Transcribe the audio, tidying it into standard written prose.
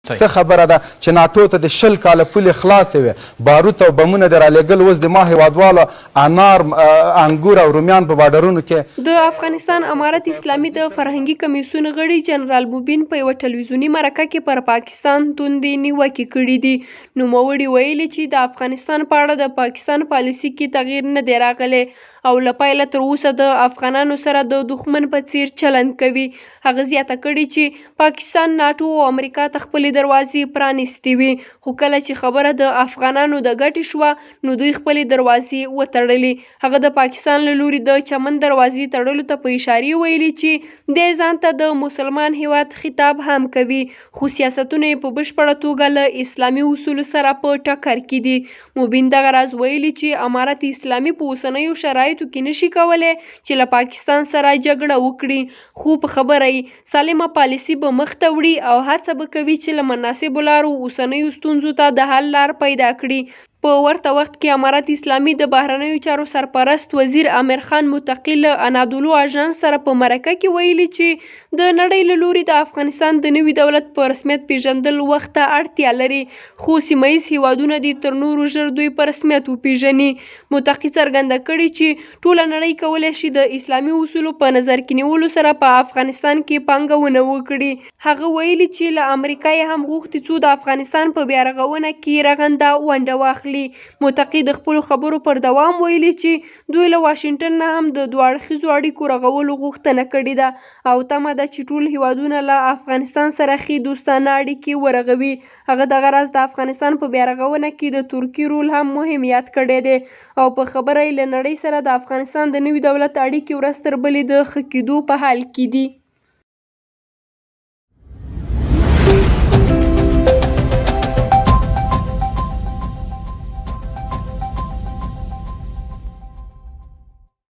څه خبره ده چې ناټو ته د 20 کاله پولې خلاصې وې، باروت او بمونه دې رالېږل، اوس د ما هېوادوالو انار، انګور او رومیان په باډرونو کې. د افغانستان امارت اسلامي د فرهنګي کمېسیون غړي جنرال مبین په یوه ټلویزیوني مرکه کې پر پاکستان توندې نیوکې کړې دي. نوموړي ویلي چې د افغانستان په اړه د پاکستان پالیسي کې تغییر نه دی راغلی او له پیله تر اوسه د افغانانو سره د دښمن په څېر چلند کوي. هغه زیاته کړې چې پاکستان ناټو او امریکا ته خپلې دروازې پرانیستې وې، خو کله چې خبره د افغانانو د ګټې شوه، نو دوی خپلې دروازې وتړلې. هغه د پاکستان له لوري د چمن دروازې تړلو ته په اشارې ویلي چې دی ځان ته د مسلمان هېواد خطاب هم کوي، خو سیاستونه یې په بشپړه توګه له اسلامي اصولو سره په ټکر کې دي. مبین دغه راز ویلي چې امارت اسلامي په اوسنیو شرایطو کې نشي کولی چې له پاکستان سره جګړه وکړي، خو په خبره یې، سالمه پالیسي به مخته وړي او هڅه به کوي چې له مناسبو لارو اوسنیو ستونزو ته د حل لار پیدا کړي. په ورته وخت کې امارت اسلامي د بهرنیو چارو سرپرست وزیر امیرخان متقي له انادولو اژانس سره په مرکه کې ویلي چې د نړۍ له لوري د افغانستان د نوي دولت په رسمیت پیژندل وخت ته اړتیا لري، خو سیمه ییز هیوادونه دې تر نورو ژر دوی په رسمیت وپیژني. متقي څرګنده کړې چې ټوله نړۍ کولی شي د اسلامي اصولو په نظر کې نیولو سره په افغانستان کې پانګونه وکړي. هغه ویلي چې له امریکا یې هم غوښتي څو د افغانستان په بیارغونه کې رغنده ونډه واخلي. متقي د خپلو خبرو پر دوام ویلي چې دوی له واشنګټن نه هم د دوه اړخیزو اړیکو رغولو غوښتنه کړې ده او تمه ده چې ټول هیوادونه له افغانستان سره ښې دوستانه اړیکې ورغوي. هغه دغه راز د افغانستان په بیارغونه کې د ترکیې رول هم مهم یاد کړی دی او په خبره یې له نړۍ سره د افغانستان د نوي دولت اړیکې ورځ تر بلې د ښه کېدو په حال کې دي.